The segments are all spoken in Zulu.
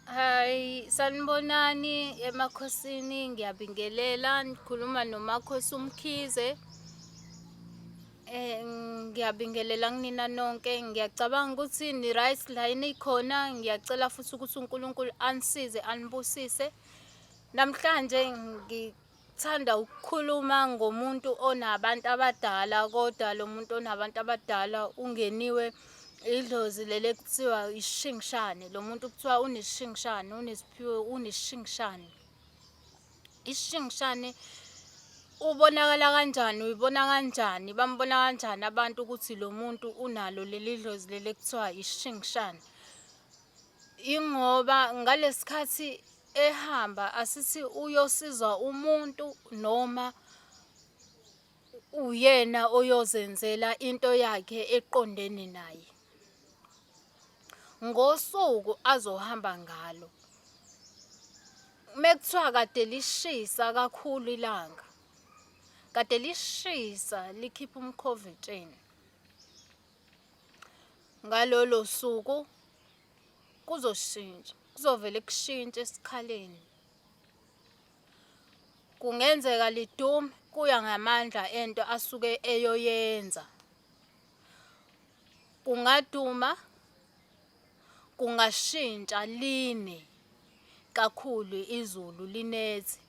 Hi, sanibonani emakhosini, ngiyabingelela, nikhuluma noMakhosi uMkhize. Ngiyabingelela kunina nonke, ngiyacabanga ukuthi ni-right la enikhona, ngiyacela futhi ukuthi uNkulunkulu anisize anibusise. Namhlanje Thanda ukukhuluma ngomuntu onabantu abadala kodwa lo muntu onabantu abadala ungeniwe idlozi leli ekuthiwa ishingishane. Lo muntu kuthiwa uneshingishane, unesiphiwo, uneshingishane. Ishingishane ubonakala kanjani, uyibona kanjani, bambona kanjani abantu ukuthi lo muntu unalo leli dlozi leli ekuthiwa ishingishane? Ingoba ngalesikhathi ehamba asithi uyosiza umuntu noma uyena oyozenzela into yakhe eqondene naye. Ngosuku azohamba ngalo mekuthiwa kade lishisa kakhulu ilanga, kade lishisa likhipha umkhovetsheni. Ngalolo suku kuzoshintsha, kuzovele kushintshe esikhaleni. Kungenzeka lidume kuya ngamandla ento asuke eyoyenza. Kungaduma, kungashintsha line kakhulu izulu linethe.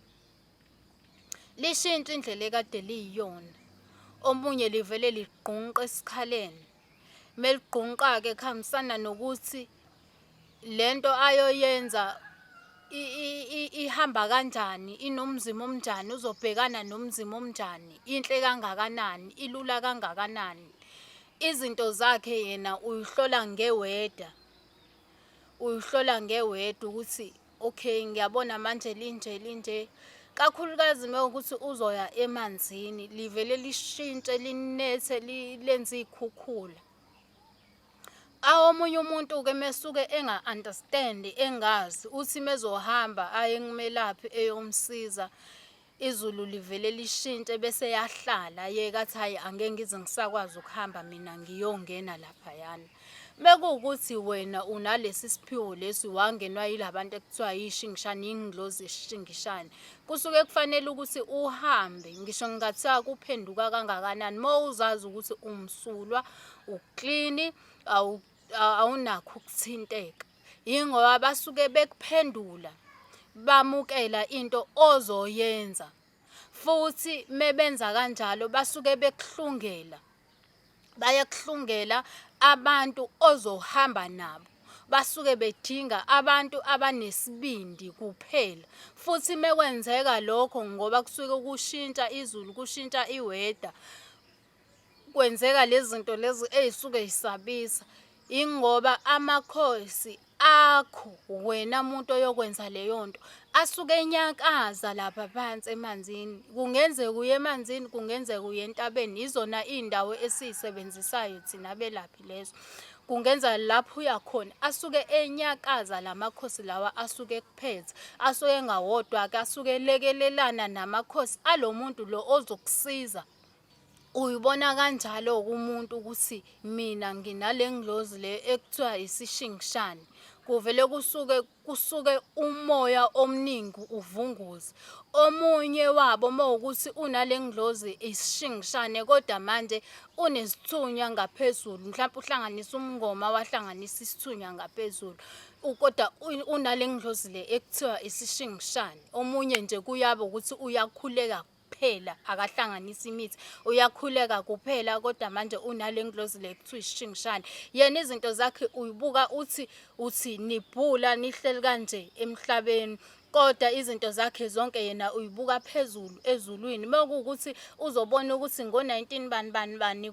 Lishintshe indlela ekade liyiyona. Omunye livele ligqunqe esikhaleni. Meligqunqa-ke kuhambisana nokuthi lento ayoyenza ihamba kanjani, inomzima omnjani, uzobhekana nomzima omnjani, inhle kangakanani, ilula kangakanani. Izinto zakhe yena uyihlola ngeweda, uyihlola ngeweda ukuthi Okay ngiyabona manje linje linje kakhulukazi mewukuthi uzoya emanzini livele lishintshe linethe lenze iy'khukhula. Omunye umuntu-ke mesuke enga-understand engazi uthi mezohamba aye kumelaphi eyomsiza Izulu livele lishintshe bese yahlala yeka athi hhayi angeke ngize ngisakwazi ukuhamba mina ngiyongena laphayana. Mekuwukuthi wena unalesi siphiwo lesi wangenwa yilabantu ekuthiwa yishingishane yingilozi yesishingishane kusuke kufanele ukuthi uhambe ngisho ngingathiwa kuphenduka kangakanani uma uzazi ukuthi umsulwa uklini awunakho ukuthinteka. Yingoba basuke bekuphendula bamukela into ozoyenza futhi mebenza kanjalo basuke bekuhlungela bayakuhlungela abantu ozohamba nabo basuke bedinga abantu abanesibindi kuphela futhi mekwenzeka lokho ngoba kusuke kushintsha izulu kushintsha iweda kwenzeka lezi zinto lezi ey'suke y'sabisa ingoba amakhosi akho wena muntu oyokwenza leyo nto asuke enyakaza lapha phansi emanzini. Kungenzeka uye emanzini, kungenzeka uye entabeni, yizona iy'ndawo esiy'sebenzisayo thina belaphi lezo. Kungenza lapho uya khona asuke enyakaza la makhosi lawa asuke ekuphethe, asuke engawodwa-ke asuke elekelelana namakhosi alo muntu lo ozokusiza. Uyibona kanjalo-ke umuntu ukuthi mina nginale ngilozi le ekuthiwa isishingishane. Kuvele kusuke kusuke umoya omningi uvunguze. Omunye wabo uma wukuthi unale ngilozi isishingishane kodwa manje unesithunywa ngaphezulu, mhlampe uhlanganise umngoma wahlanganisa isithunywa ngaphezulu. Kodwa unale ngilozi le ekuthiwa isishingishane. Omunye nje kuyaba ukuthi uyakhuleka kuphela akahlanganisi imithi uyakhuleka kuphela kodwa manje unale ngilozi le kuthiwa isishingishane yena izinto zakhe uyibuka uthi uthi nibhula nihleli kanje emhlabeni kodwa izinto zakhe zonke yena uyibuka phezulu ezulwini mekuwukuthi uzobona ukuthi ngo-19 bani bani bani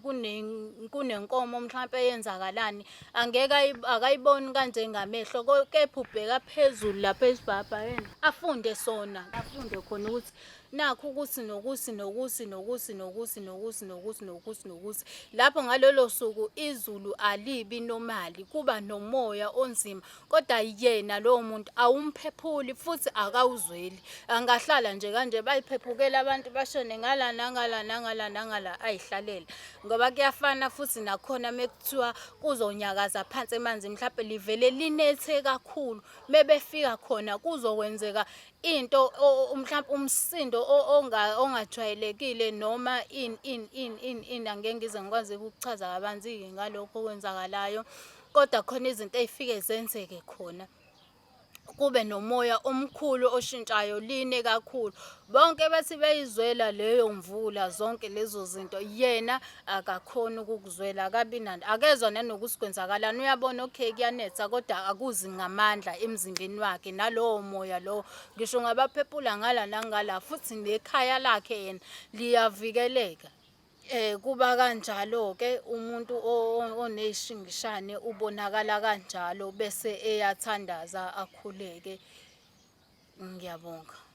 kunenkomo mhlawumpe eyenzakalani angeke akayiboni kanje ngamehlo kepha ubheka phezulu lapha esibhakabhakeni afunde sona afunde khona ukuthi Nakhu ukuthi nokuthi nokuthi nokuthi nokuthi nokuthi nokuthi nokuthi nokuthi. Lapho ngalolo suku izulu alibi nomali, kuba nomoya onzima kodwa yena lowo muntu awumphephuli futhi akawuzweli. Angahlala nje kanje bayiphephukela abantu bashone ngala nangala nangala nangala ayihlalele. Ngoba kuyafana futhi nakhona mekuthiwa kuzonyakaza phansi emanzini mhlawumbe livele linethe kakhulu mebefika khona kuzokwenzeka into mhlawumbe umsindo ongajwayelekile noma in in in in in angeke ngize ngikwazi ukuchaza kabanzi-ke ngalokho okwenzakalayo kodwa khona izinto ey'fike zenzeke khona kube nomoya omkhulu oshintshayo line kakhulu bonke bathi beyizwela leyo mvula zonke lezo zinto yena akakhoni ukukuzwela akabi nando akezwa nanokuthi kwenzakalani uyabona okay kuyanetha kodwa akuzi ngamandla emzimbeni wakhe nalowo moya lowo ngisho ngabaphephula ngala nangala futhi nekhaya lakhe yena liyavikeleka Eh kuba kanjalo ke umuntu oneshingishane ubonakala kanjalo bese eyathandaza akhuleke ngiyabonga.